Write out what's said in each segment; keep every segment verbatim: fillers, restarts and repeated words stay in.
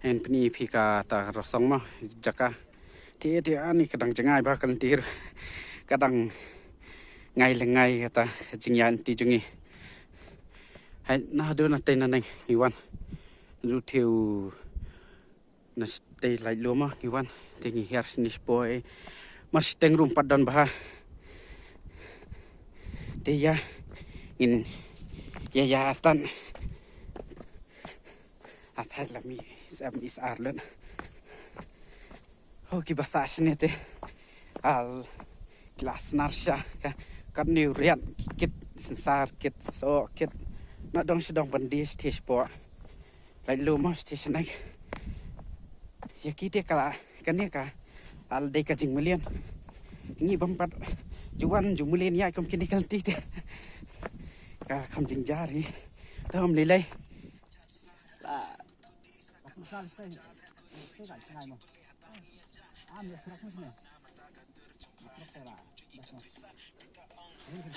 Hynrei phi kata rasong mo, jaka. Te te ani ka dang jngai ba ka lynti ruh. Ka dang ngai lyngngai kata ka jingïaid lynti jong ngi. Hai, naduh na tei na neng ngi wan. Naduh te u na tei laitlum mo ngi wan. Te ngi hiar shane shapoh, eh. Mar shiteng ruh ym pat don bha. Te ïa ngin ïa ïa atan. Athai la mih, sa mih sa ar lut. Ho kiba sah shane te. Al ki la snar sha ka, katne u riat, ki kit synsar, kit soh, kit. Na dong sha dong ban die shatei shapoh. Laitlum mo shatei shaneng. Ïa ki te ka la, kane ka la dei ka jingmlien. Ngi bym pat ju wan ju mlien ïa kum kine ki lynti te. Ka kham jynjar hi. Te ym lei lei.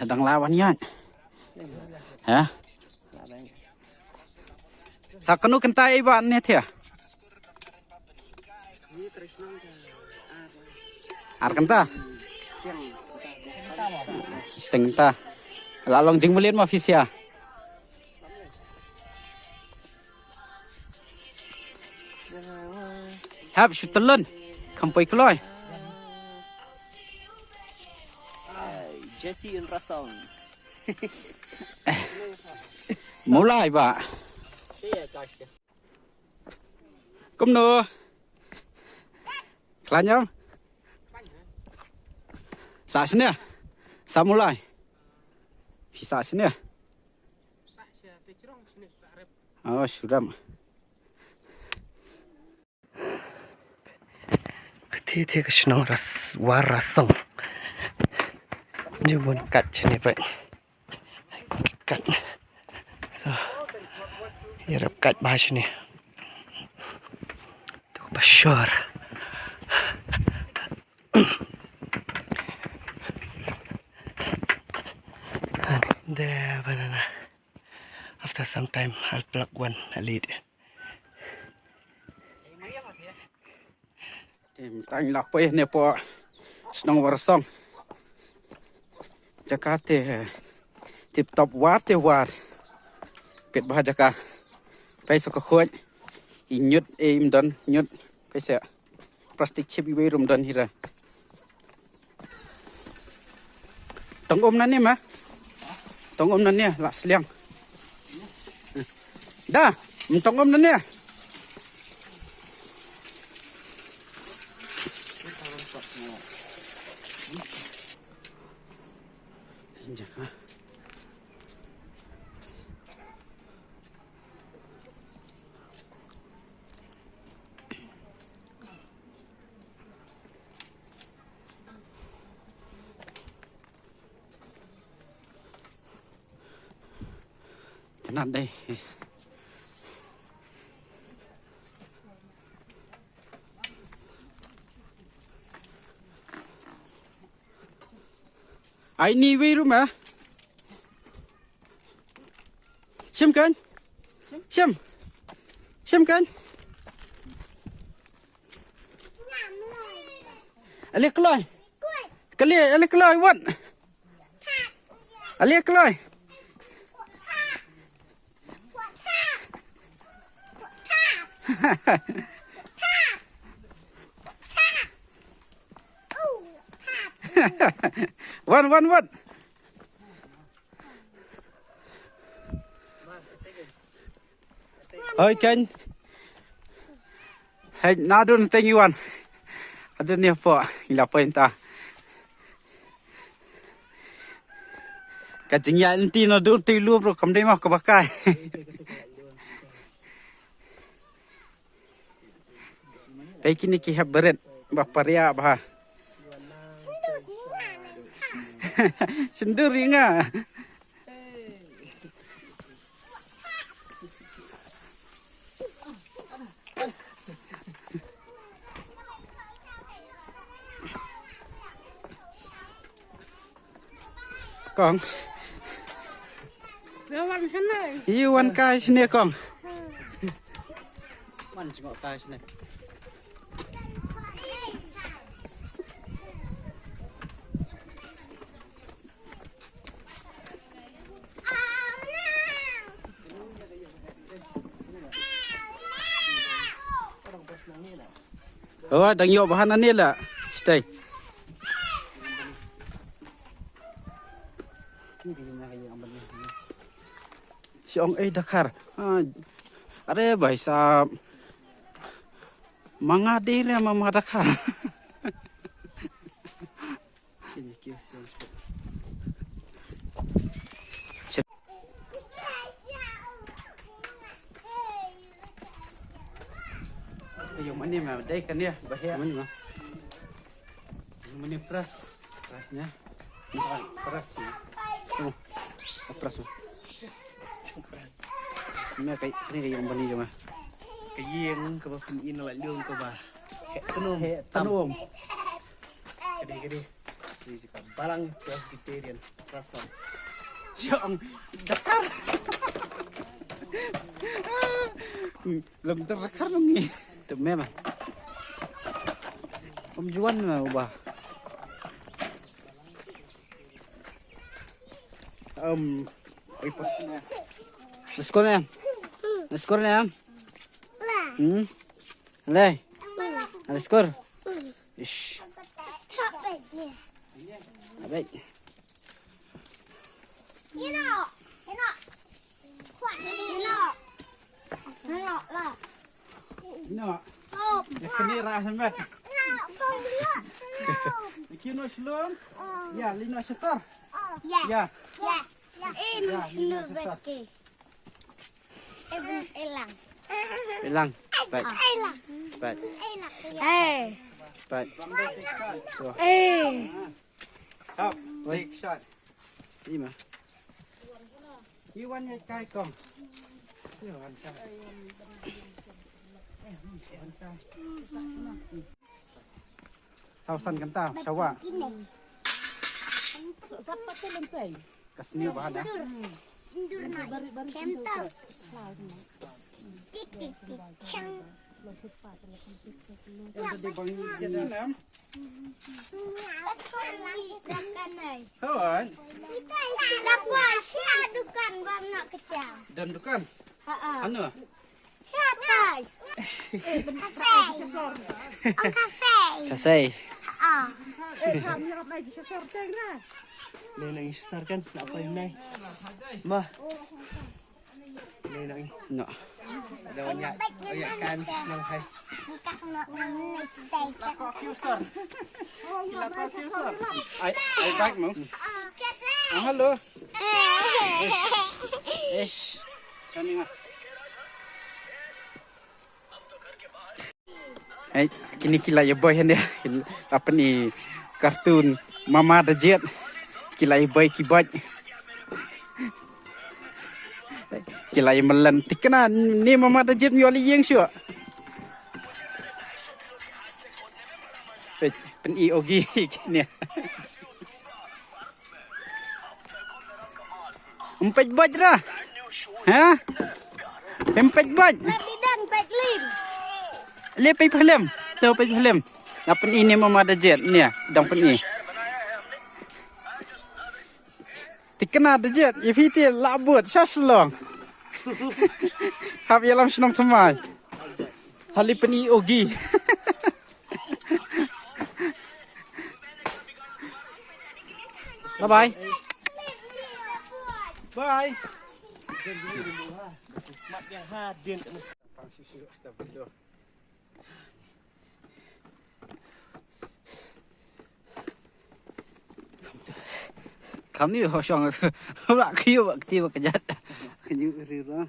Dang la wan ïaid. Ha? Sa kano kynta ei ba ne thia? Ar kynta? Shiteng kynta. La long jingmlien ma phi sia. Hap shu tylli. Kham poi kloi. Jesse in rasong. Mulai ba. Kumno? Khlaiñ ïa. Sa shane. Sa mulai. Phi sa shane. Oh, shu dam. Kti te ka shnong ras, War Rasong. Ju bun kat shane peit. Kat. So, ïarap kat bha shane. Tuk bashor. And there, banana. After some time, I'll pluck one, I'll eat it. Te mynta ngi la poi ne hapoh shnong Warsong. Jaka te tip top, war te war. Peit bha jaka. Peit sa ka khuid. I ñiut, eh, im don ñiut. Peit sa. Plastik chip iwei ruh ym don hi re. Tong um nangne ma. Tong um nangne la sliang. Da, tong um nangne. Injak ha. Tynat dei. Ai ni wei rum ah. Shim kan? Shim. Shim kan? Ale kloi. Kali ale kloi wat. Ale kloi. Wan, wan, wan. Hoi, Ken. Hei, nadun teng iwan. Ada ni apa? Ila apa inta? Ka jingïaid lynti na dur ti lu bro, kam dei mah kaba kai. Pei kine ki hep beret ba pariah bha. Sindur ïa nga. Kong. Wan shane. Ïa wan kai shane kong. Wan jngoh kai shane. Oh, dang ïoh bahan ani la. Stay. Shi ong ei dakhar. Ah, are bhai sahab. Manga de re mama dakhar. Yung mani ma dai kan ya bahaya. Mani ma. Yung mani pras. Prasnya. Pras ya. Oh, pras. Pras. Ni kai ni kai yung mani jong ah. Kai yung ka ba phin in la yung ka ba. He tanum. He tanum. Kadi kadi. Ni si ka balang Presbyterian. Rasan. Jong dakar. Lem tu rakar ngi. Tu memang. Om juan na ubah. Om. Oi pa. Skor ne. Skor ne. Hmm. Le. Skor. Ish. Abet. Ino. Ino. Ino. Ino lah. Ino. Oh. Ya kini rah sampai. Ino, kau dulu. Ino. Iki no shlom. Oh. Ya, lino sesar. Oh. Ya. Ya. Ya. Ya. Eh, no shlom bete. Elang. Elang. Right. Elang. Right. Elang. Eh. Right. Eh. Hop, take shot. Ima. Iwan ya kai kong. Iwan kai. Iwan kai. Sausan kenta, sawa. Sapa tu lentai? Kasni bahan dah. Sindur. Sindur mai. Kental. Tik tik tik chang. Yang tadi bang ini enam. Hoi. Kita isi dapat sha dukan bang nak kecang. Dan dukan? Ha ah. Anu? Siapa? Kasai. Oh, kasai. Kasai. Ah. Ni nang isar kan? Nak apa ini? Ma. Ni nang. No. Ada banyak. Banyak kan? Senang hai. Engkak nak manis dai. Lakok kiusar. Lakok kiusar. Ai, ai baik mau. Ah, hello. Ish. Sani mah. Hai, kini ki la ïa boi hynda. Apa ni kartun Mama da Jet. Ki la ïa boi ki boj. Ki la ïa mlan tikna ni Mama da Jet mi oli ïeng shuh. Peit, pyn-i ogi kine. Em peit boj ra. Ha? Em peit boj. Tapi dan peit lim. Le peit film. Tu peit film. Dang pyn-i ni Mama da Jet ni, dang pyn-i. Tikna da Jet, ïa phi te la bud sha Shillong. Hap ïalam shnong thymmai. Hali pyn-i ogi. Bye bye. Bye. Kam ni ho shong. Ba ki ba kti ba kjat. Kñi ri ra.